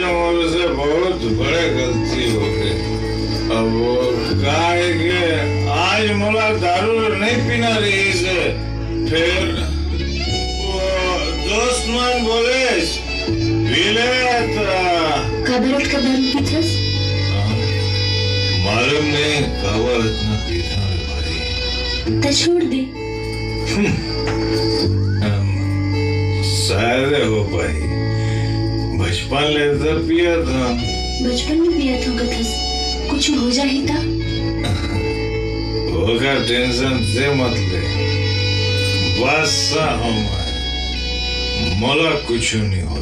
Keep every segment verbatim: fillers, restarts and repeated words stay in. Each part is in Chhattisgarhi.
मोर से बहुत बड़े गलती हो गए। अब वो का है कि आज मोला दारू नहीं पीना रहिसे, फिर वो दोस्त मन बोले, "पी ले त।" काबर अतका दारू पीथस? हाँ, मालूम नहीं काबर इतना पीता है भाई। त छोड़ दे। हम्म। हम, शायद हो पाई। बचपन ले तो पिया था। बचपन में पिया था कथस, कुछ हो जाही ता? ओकर टेंशन से मत ले, बस हम, मोला कुछ नहीं होए।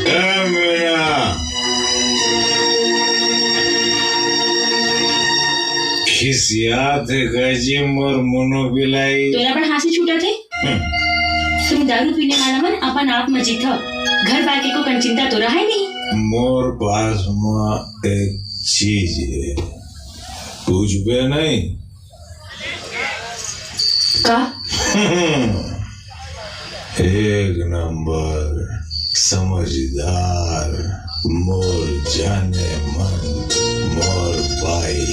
ए मीना, खिसियात हे का जी मोर मुनो बिलाई? तोला बड़ हाँसी छूटत हे। हम्म। तुम दारू पीने वाला मन अपन आप म जीत हो। घर बार के को कन चिंता तो रहा ही नहीं। मोर पास म एक चीज हे, पूछबे नहीं? का? एक नंबर समझदार, मोर जाने मन, मोर बाई।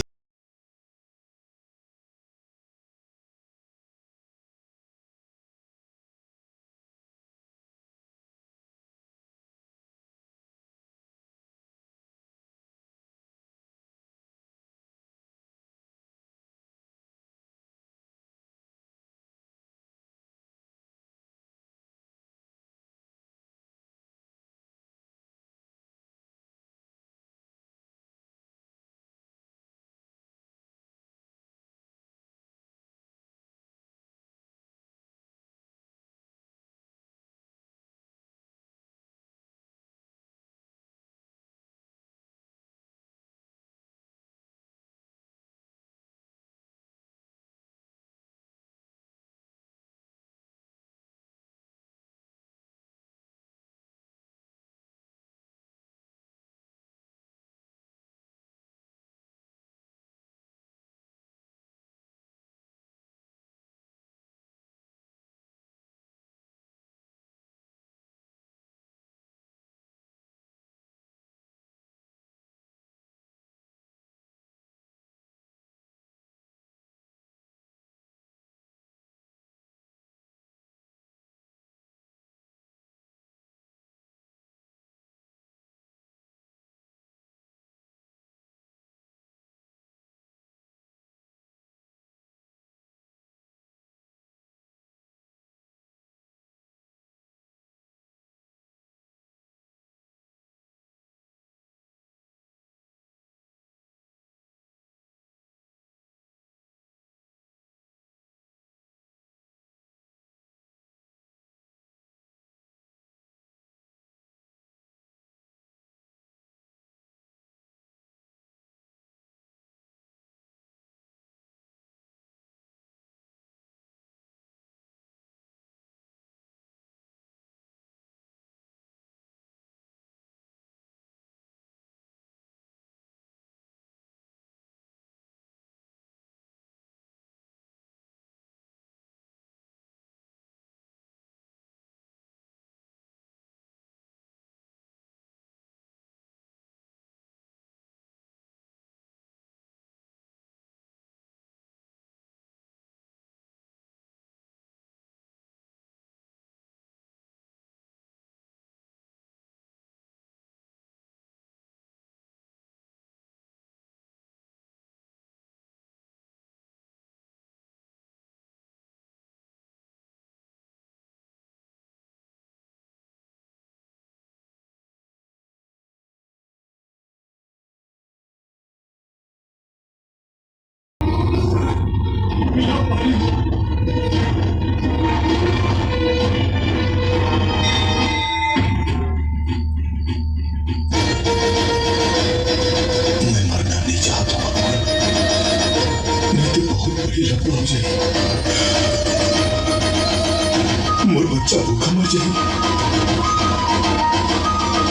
मोर बच्चा भूखा मर जाही।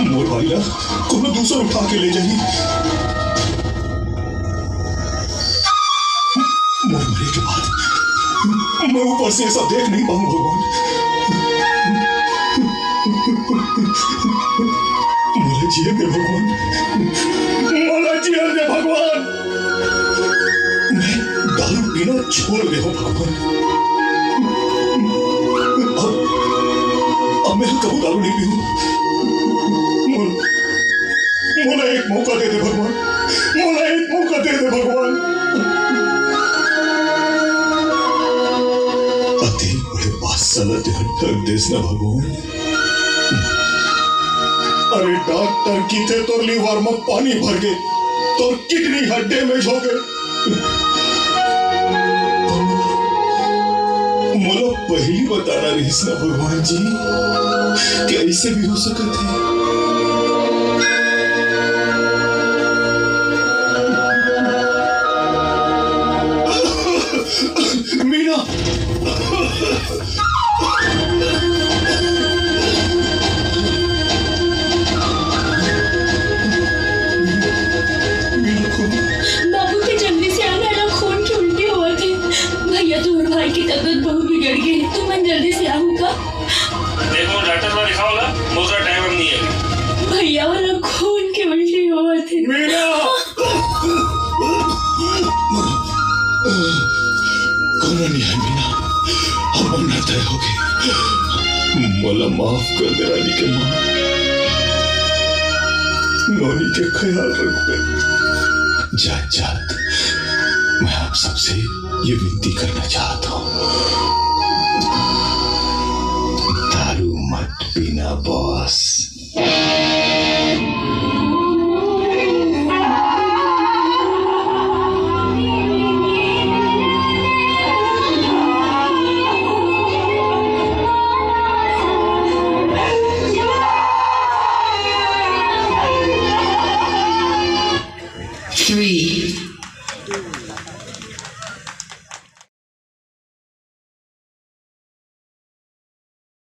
मोर बाई ला कोनो दूसर उठा के ले जाही। मोर मरे के बाद मैं ऊपर से ये सब देख नहीं पाऊं भगवान। मोला जिए दे भगवान, मोला जिए दे भगवान। मैं दारू पीना छोड़ दे हूँ भगवान। अब, अब मैं कबू दारू नहीं पीऊँ। मोल-, मोला एक मौका दे दे भगवान, मोला एक मौका दे दे भगवान। अति बड़े बादशाह ला तेहा ठग देस ना भगवान। अरे डॉक्टर किथे तोर लिवर में पानी भर गे, तोर किडनी ह डैमेज हो गे। मोला पहली बताना रहिस ना भगवान जी, कि ऐसे भी हो सकत है। मीना, बाबू के जल्दी से आना, एला खून के उल्टी होवत हे। भैया, तोर भाई की तबीयत बहुत बिगड़ गई, तुमन जल्दी से आहू का? देखो, डॉक्टर ला दिखाओ ला, मोर करा टाइम नहीं है। भैया, ओला खून के उल्टी होवत हे। मीना! कोनो नहीं है मीना, अब हमर तय हो गे। मोला माफ कर दे रानी के माँ, नोनी के ख्याल रखबे। जात जात मैं आप सबसे ये विनती करना चाहता हूँ,